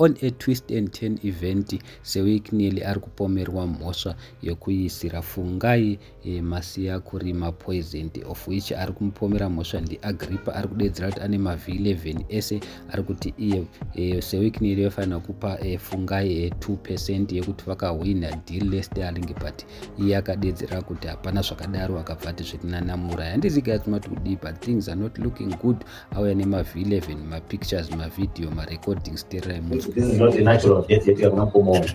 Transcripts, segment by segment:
On a twist and turn event, Sir Wicknell ari kupomerwa mhosva yekuisira Fungai Masiyakurima poison, of which ari kumupomera mhosva ndiAgrippa. Ari kudedzera kuti ane maV11 ese. Ari kuti iye Sir Wicknell vaifanira kupa Fungai 2% yekuti vakahwina deal reStarlink, but iye akadedzera kuti hapana zvakadaro, akabva ati zvetinanamura. Handizi guys mati kudii, but things are not looking good. Auya nemaV11, mapictures, mavideo, marecordings. Teererai munzwe. This is not a natural death yetika kuna mukoma wangu.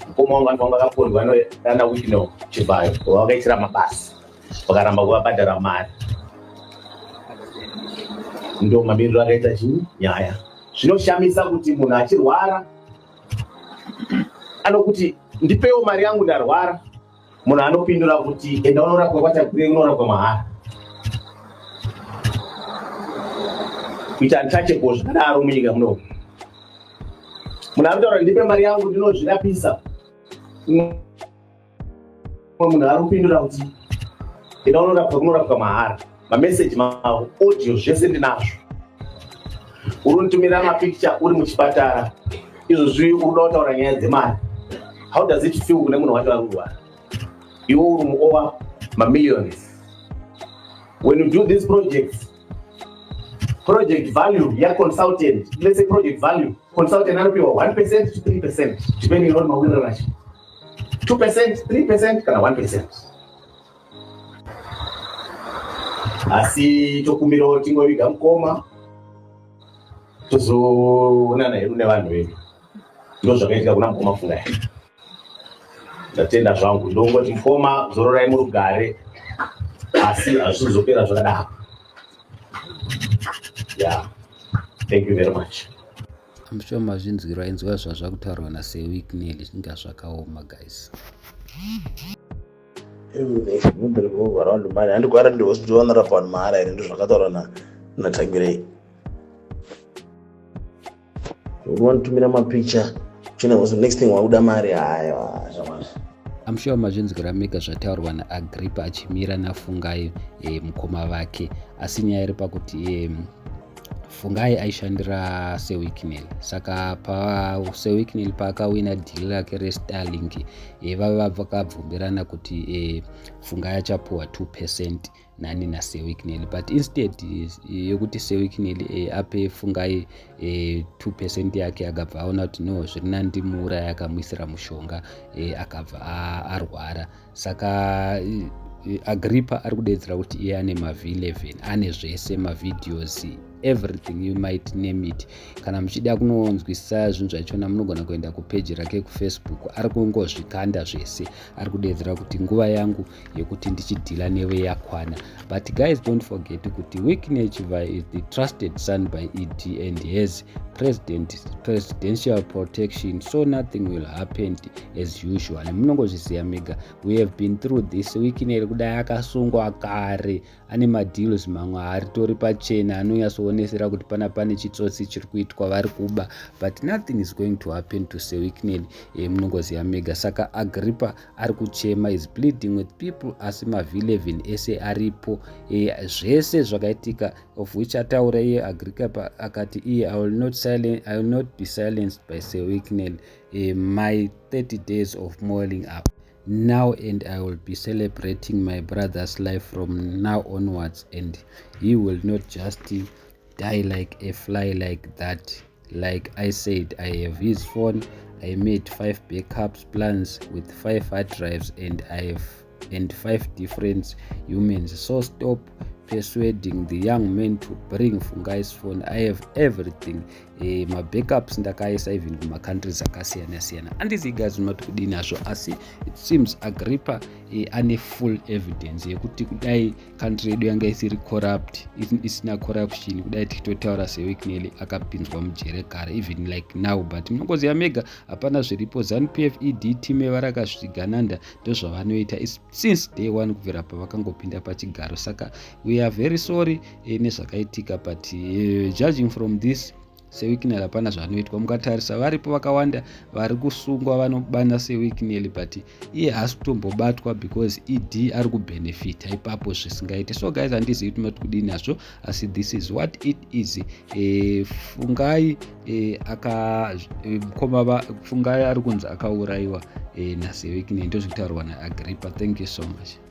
Mukoma wangu vanhu vanga vakapondwa nana Wicknell Chivayo, vakaitira mabasa, vakaramba kuvabhadhara mari. Ndo mamiriro akaita chii nyaya. Zvinoshamisa kuti munhu achirwara anokuti, "Ndipewo mari yangu, ndarwara." Munhu anopindura kuti, "Enda unorapwa kwaTagwirei, unorapwa mahara." Kuita untouchable zvakadaro munyika muno. Munhu anotaura, "Ndipe mari yangu, ndinozvirapisa." Munhu ari kupindura kuti, "Enda unorapwa, kunorapwa mahara." Mameseji mavo, audio, zvese ndinazvo. Uri kunitumira mapicture uri muchipatara izvozvi, uri kuda kutaura nyaya dzemari. How does it feel kune munhu wacho ari kurwara, iwe uri muover mamillions? When you do these projects, project value yaconsultant, let's say project value, consultant anopiwa 1% to 3% depending on mawirirana acho, 2%, 3% kana 1%. Asi tokumbirawo tingoviga mukoma, tozoonana hedu nevanhu vedu. Ndo zvakaitika kuna mukoma Fungai. Ndatenda zvangu. Ndongoti mukoma, zororai murugare, asi hazvizopera zvakadaro. Yeah, thank you very much. I'm sure mazvinzwirwa. Inzwa zvazvakutaurwa naSir Wicknell, zvinga zvakaoma, guys. Everything should revolve around money. Handigwara ndi hospital, vanorapa vanhu mahara here? Ndo zvakataurwa naTagwirei. Wanitumira mapicture chine, next thing wakuda mari. Haiwa, zvamazvo. I'm sure mazvinzwira mega zvataurwa naAgrippa achimira naFungai, mukoma vake. Asi nyaya iri pakuti Fungai aishandira Sir Wicknell. Saka paSir Wicknell paakawina deal rake reStarlink, vave vakabvumirana kuti Fungai achapuwa 2% nani, naSir Wicknell. But instead yekuti Sir Wicknell ape Fungai 2% yake, akabva aona kuti no, zviri nandimuuraya. Akamuisira mushonga, akabva arwara. Saka Agrippa ari kudedzera kuti iye ane maV11, ane zvese, mavideos, everything you might name it. Kana muchida kunonzwisisa zvinhu zvachona, munogona kuenda kupeji rake kuFacebook. Ari kungozvikanda zvese. Ari kudedzera kuti nguva yangu yekuti ndichidhila newe yakwana. But guys, don't forget kuti Wicknell Chivayo is the trusted son by ED and has presidential protection, so nothing will happen as usual. Munongozviziva mega, we have been through this. Wicknell kudai akasungwa kare, ane madeals mamwe aritori pachena anonyatsoonesera kuti pana pane chitsotsi chiri kuitwa, vari kuba, but nothing is going to happen to Sir Wicknell. Munongoziva mega. Saka Agrippa ari kuchema, is pleading with people, asi maV11 ese aripo, zvese zvakaitika, of which ataura iye Agrippa akati iye, I will not be silenced by Sir Wicknell. My 30 days of mourning up now and I will be celebrating my brother's life from now onwards, and he will not just die like a fly like that. Like I said, I have his phone. I made five backups plans with five hard drives and I have and five different humans. So stop persuading the young man to bring Fungai's phone. I have everything. Mabackups ndakaisa even kumacountries akasiyana siyana. Handizivi guys unoti kudini nazvo, asi it seems Agrippa ane full evidence yekuti kudai country yedu yanga isiri corrupt, isina corruption, kudai tichitotaura seWicknell akapinzwa mujere kare, even like now. But munongoziva mega, hapana zviripo. ZANU PF, ED team, varakazvigananda, ndozvavanoita since day one kubvira pavakangopinda pachigaro. Saka we are very sorry nezvakaitika, but judging from this Sir Wicknell hapana zvanoitwa. Mukatarisa, varipo vakawanda vari kusungwa vanobana Sir Wicknell, but iye haasi kutombobatwa because ED ari kubhenefita ipapo zvisingaiti. So guys, handizivi kuti mati kudini nazvo, asi this is what it is. Fungai aka mukoma Fungai ari kunzi akaurayiwa naSir Wicknell, ndozvikutaurwa naAgrippa. Thank you so much.